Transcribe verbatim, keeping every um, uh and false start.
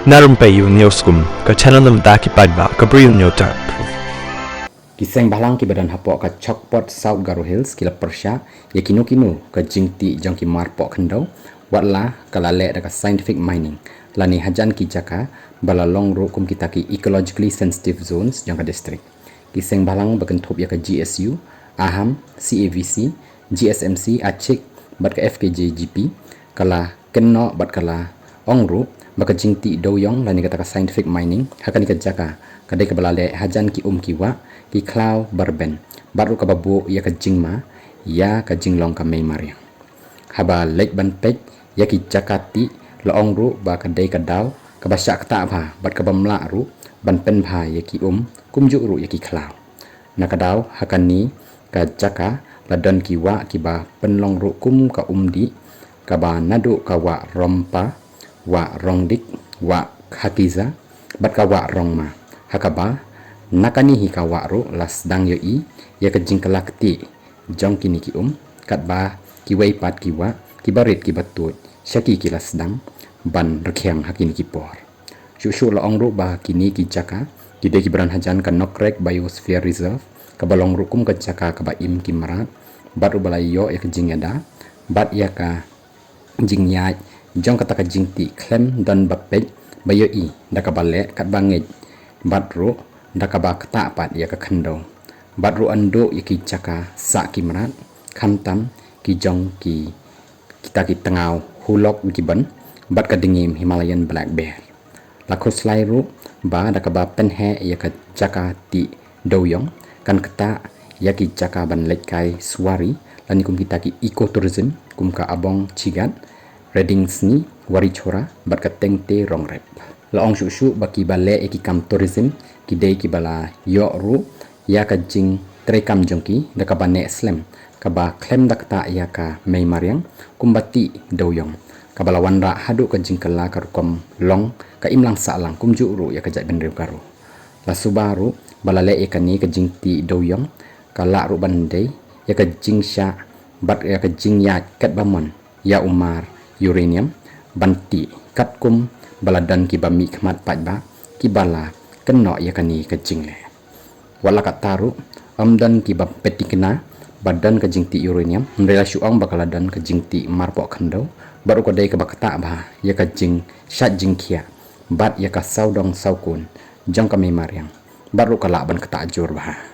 Na rympei u News Kum, ka channel na bynta ki paidbah ka Bri u Hynñiewtrep. Ki seng bhalang kiba don hapoh ka Chokpot South Garo Hills ki la pyrshah ïa kino kino ka jingtih jong ki marpoh khyndew, wat la ka la leh da ka scientific mining, lane hajan ki jaka ba la long ruh kum kita ki ecologically sensitive zones jong ka district. Ki seng bhalang ba kynthup ïa ka G S U, AHAM, C A V C, G S M C, ACHIK, bad ka F K J G P, ka la kynnoh bad ka la ong ruh ba ka jingtih dewiong lane kata ka scientific mining ha kane ka jaka ka dei kaba la leh hajan ki um ki wah, ki khlaw ba rben, bad ruh kaba buh ïa ka jingma ïa ka jinglong ka mei mariang. Haba leit ban peit ïa ki jaka tih, la ong ruh ba ka dei ka daw kaba shah ktah bha bad kaba mlah ruh ban pynbha ïa ki um kumjuh ruh ïa ki khlaw. Na ka daw ha kane ka jaka la don ki wah kiba pynlong ruh kum ka umdih, kaba naduh ka wah Rompa, wah Rongdik, wah Hakiza, bad ka wah Rongma. Ha kaba na kane hi ka wah ruh la sdang ïohi ïa ka jingkylla ktieh jong kine ki um, katba kiwei pat ki wah kiba rit kiba tuid sha ki ki la sdang ban rkhiang ha kine ki por. Shuh shuh la ong ruh ba kine ki jaka ki dei kiba don hajan ka Nokrek Biosphere Reserve, kaba long ruh kum ka jaka kaba im ki mrad, bad ruh ba la ïoh ïa ka jingïada bad ïa ka jingïaid jong kata ka jingtih khlem don ba peit ba ïohi da kaba leh katba ngeit, bad ruh da kaba ktah pat ïa ka khyndew, bad ruh ynduh ïa ki jaka sah ki mrad, khamtam ki jong ki kita ki tngaw hulok gibbon bad ka dngiem Himalayan black bear. La khuslai ruh ba da kaba pynheh ïa ka jaka tih dewiong kan ktah ïa ki jaka ban leit kai suwari lane kum kita ki eco tourism kum ka Abong Chigat, Reding Sni, Wari Chora bad ka Tengte Rongrep. La ong shuh shuh ba kiba leh ïa ki kam tourism ki dei kiba la ïoh ruh ïa ka jingtreikam jong ki da kaba neh slem, kaba khlem da ktah ïa ka mei mariang kumba tih dewiong, kaba la wanrah haduh ka jingkylla ka rukom long ka imlang sahlang kumjuh ruh ïa ka jaitbynriew Garo. La suba ruh ba la leh ïa kane ka jingtih dewiong ka lah ruh ban dei ïa ka jingshah bad ïa ka jingïaid katba mon ïa u mar uranium ban tih, katkum ba la don kiba mihkhmat paidbah kiba la kynnoh ïa kane ka jingleh. Wat la katta ruh, ym don kiba pynthikna ba don ka jingtih uranium, hynrei la shu ong ba ka la don ka jingtih marpoh khyndew, bad ruh ka dei kaba ktah bha ïa ka jingshait jingkhiah bad ïa ka sawdong sawkun jong ka mei mariang, bad ruh ka lah ban ktah jur bha.